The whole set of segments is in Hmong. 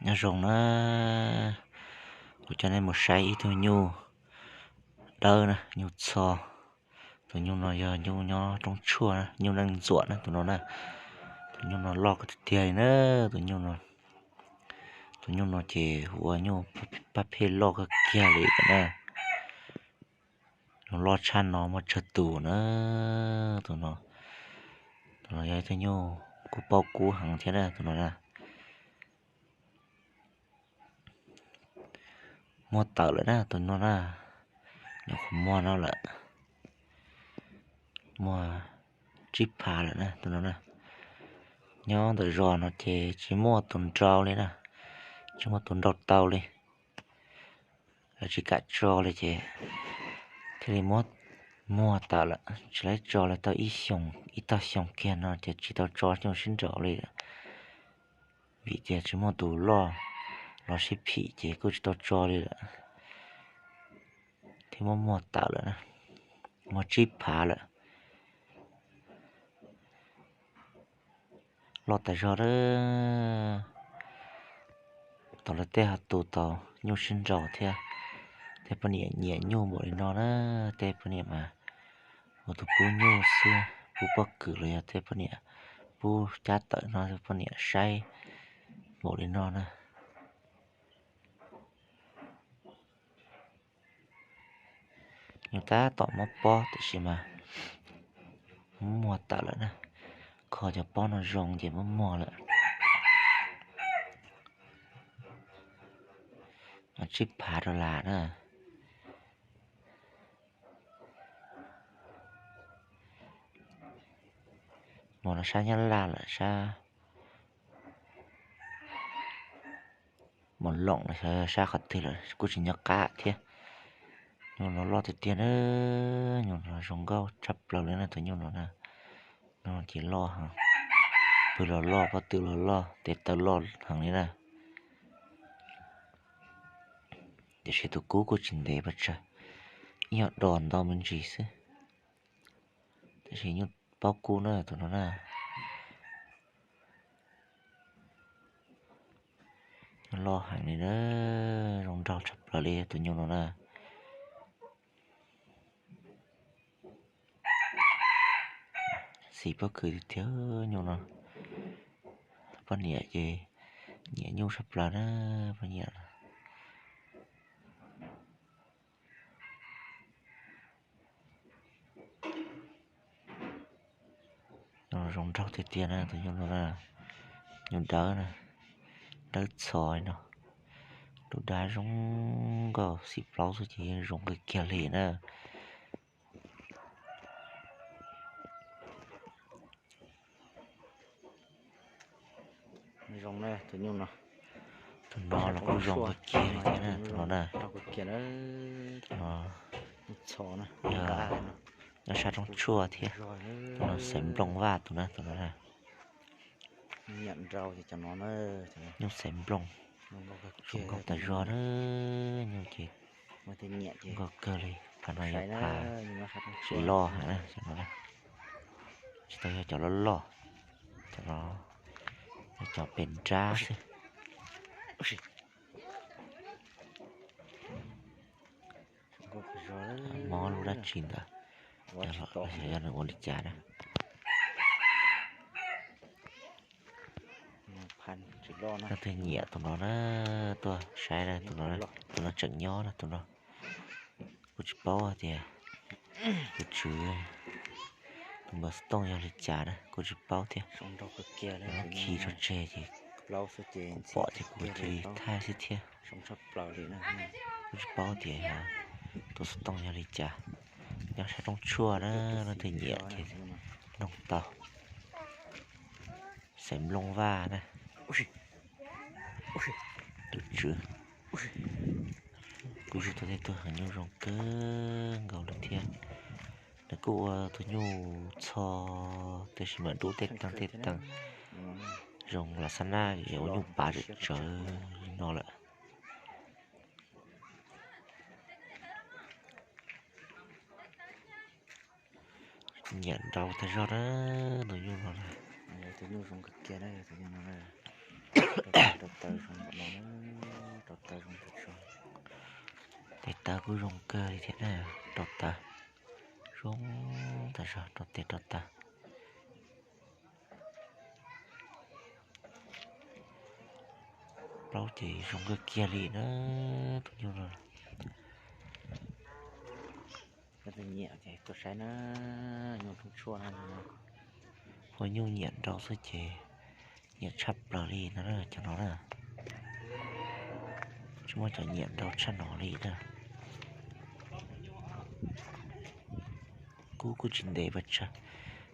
Nyob zoo na, kuv coj nej mus saib ib tug nyuj dawb na, nyuj txho. Tus nyuj no yog nyuj nyob roob tshuaj na, nyuj neej ntxuam na tus no na. Tus nyuj no loj kawg tiag tiag li na, tus nyuj no. Tus nyuj no ces hu ua nyuj paj phej loj kawg kiag li na. Nyuj loj tshaj no muaj tsawg tus na. Tus no, tus no yog ib tug nyuj kuv paub kub heev thiab na tus no na. Muag tawm lawm na tus no na, nyuam qhuav muag no lawm, muag tsib phav lawm na tus no na. Nyob ntawm zos no ces tsis muaj tus nrau li na, tsis muaj tus nrau tau li. Lawv tsis kam tso li ces thiaj li muab muag tawm lawm, tsis laib tso li tau ib xyoos ib tog xyoo kiag no ces tsis tau tso nyuj sib nraus li lawm. Vim tias tsis muaj tus loj los sib phim ces kuj tsis tau tso li lawm, thiaj muab muag tawm lawm na, muag tsib phav lawm. Loj tas zog a. Tau lawv tej ho tus tau nyuj sib nraus thiab, tej poj niam nyiam nyuj npaum li no na. Tej poj niam mas ua tus pub nyuj xwb, pub pob kws los yog tej poj niam pub cab tawm no, poj niam saib npaum li no na. Nyuj tab tom mob pob tiam sis mas muab muag tawm lawm na. Kho cov pob no zoo ces muab muag lawm. Tsib phav dollar na. Mus no sab Nyab Laj lawm, sab Moos Loos los xyov sab qhov twg lawm kuj tsis nco qab thiab. Nyuj no loj tiag tiag na, nyuj no zoo nkauj tshaj plaws li na tus nyuj no na. Nyuj no ces loj heev, pw los loj, pob tw los loj, tes taw loj heev li na. Tiam sis tus kub kuj tsis ntev pes tsawg, ib nyuag dos ntau me ntsis xwb. Tab sis nyuj paub kub na tus no na. Loj heev li na, zoo nraug tshaj plaws li tus nyuj no na. Xis pob kws tiag tiag nyuj no. Poj niam ces nyiam nyuj tshaj plaws na, poj niam. Zoo nraug tiag tiag na tus nyuj no na, nyuj dawb na, dawb txho no, lub dab zoo nkauj xim plaub xwb ces yeej zoo kawg kiag li na. Zoo na tus nyuj no, tus no los kuj zoo kawg kiag li thiab na tus no na. Nyob sab roob tshuaj thiab, tus no xaiv nplooj vaj tus na tus no na. Nyuj xaiv nplooj, zoo nkauj tas zog na, nyuj ces nkauj kawg li. Phav no yog phav tsis loj heev na, tsis tau yog cov loj loj, cov no yog cov pes nrab xwb. Mob lub dab tsi ntawd, yog nws ua li cas na. Leej twg nyiam tus no na, tuaj saib na, tus no tseem nyob na tus no. Kuj tsis paub hais tias tus tswv tus npawb xov tooj yog li cas na kuj tsis paub thiab. Khi tso tseg ces kuv pom ces kuv cia li thaij xwb thiab. Kuj tsis paub tias tus xov tooj yog li cas. Nyob sab roob tshuaj na, leej twg nyiam ces noog tau. Xaiv nplooj vaj na. Tus tswv kuj tsis tau tej tug heev, nyuj zoo kawg nkaus li thiab. Nws kuj ua tus nyuj txho, tab sis mas dub tej teev tej teev, zoo lam xab nab es ua nyuj pav tsawv tsawv li no lawm. Nyiam nrau tag zog na, tus nyuj no na. Rau taws zoo no, rau taws zoo tas zog. Tes taws kuj zoo kawg li thiab na, rau taws zoo tas zog, rau tes rau taws. Plaub ces zoo kawg kiag li na, tus nyuj no. Koj tus nyiam ces tuaj saib na, nyuj tshuaj no, ua nyuj nyiam nrau xwb ces nyiam tshaj plaws li no na, cov no na. Tsis muaj cov nyiam nrau tshaj no li na. Kub kuj tsis ntev pes tsawg,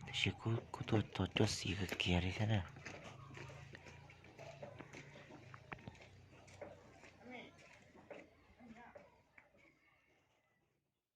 tiam sis kub kuj tuaj tau cuab xiv kawg kiag li thiab na.